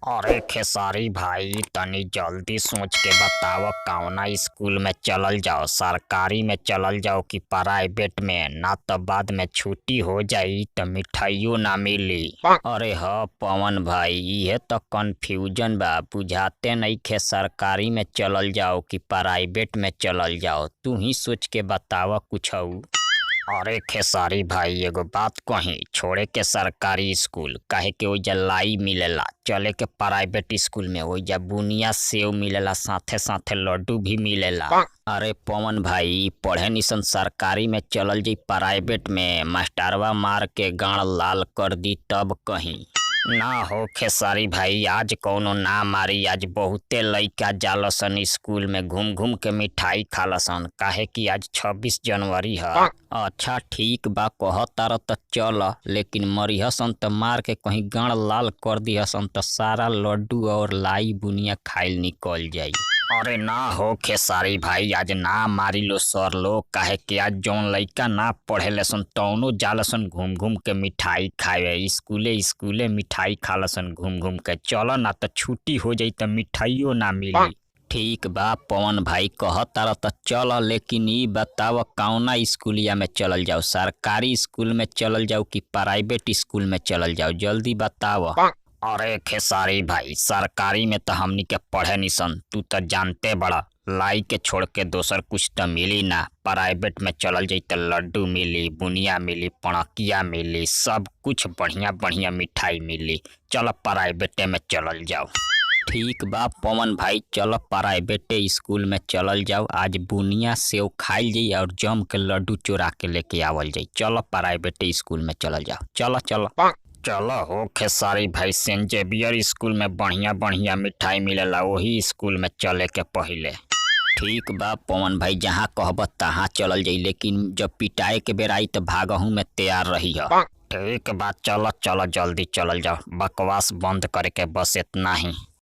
अरे खेसारी भाई, तनी जल्दी सोच के बताव कवना स्कूल में चलल जाओ। सरकारी में चलल जाओ कि प्राइवेट में? ना त बाद में छुट्टी हो जाई त मिठाइयो ना मिली। अरे ह पवन भाई, इहे त कन्फ्यूजन बा, बुझाते नइखे सरकारी में चलल जाओ कि प्राइवेट में चलल जाओ। तू ही सोच के बताव कुछऊ। अरे खेसारी भाई, एगो बात कही, छोड़े के सरकारी स्कूल, काहे के ओइजा लाई मिलेला। चले के प्राइवेट स्कूल में, ओइजा बुनिया सेव मिलेला, साथे साथे लड्डू भी मिलेला। अरे पवन भाई, पढ़े निसन सरकारी में, चलल जाई प्राइवेट में, मास्टरवा मार के गाड़ लाल कर दी तब कहीं ना हो। खेसारी भाई, आज कौनो ना मारी। आज बहुते लइका जालसन स्कूल में, घूम घूम के मिठाई खालसन, काहे कि आज 26 जनवरी है। अच्छा ठीक बा, कहतार त चल, लेकिन मरिहसन त मार के कहीं गाड़ लाल कर दिहसन त सारा लड्डू और लाई बुनिया खाइल निकल जाई। अरे ना हो खेसारी भाई, आज ना मारी लो सर लोग, काहे कि आज जौन लइका ना पढ़े सन तौनो जालसन घूम घूम के मिठाई खाए, स्कूले स्कूले मिठाई खालसन घूम घूम के। चल ना त छुट्टी हो जाई त मिठाइयो ना मिली। ठीक बा पवन भाई, कहतार त चल, लेकिन ई बताव कौना स्कूलिया में चलल जाओ? सरकारी स्कूल में चलल जाओ कि प्राइवेट स्कूल में चलल जाओ? जल्दी बताव। अरे खेसारी भाई, सरकारी में त हमनी के पढ़े निसन, तू त जानते बड़ा, लाई के छोड़ के दोसर कुछ त मिली ना। प्राइवेट में चलल जाई त लड्डू मिली, बुनिया मिली, पणकिया मिली, सब कुछ बढ़िया बढ़िया मिठाई मिली। चल प्राइवेटे में चलल जाओ। ठीक बा पवन भाई, चल प्राइवेटे स्कूल में चलल जाओ। आज बुनिया सेव खाइल जाई और जम के लड्डू चुरा के लेके आवल जाई। चल प्राइवेटे स्कूल में चलल जाओ। चल चल चल हो खेसारी भाई, सेंट जेवियर स्कूल में बढ़िया बढ़िया मिठाई मिलेला, वही स्कूल में चले के पहिले। ठीक बा पवन भाई, जहाँ कहब तहाँ चलल जाई, लेकिन जब पिटाए के बेर आई त भागहू में तैयार रही है। ठीक बा, चल चल जल्दी चलल जाओ, बकवास बंद करे के बस इतना ही।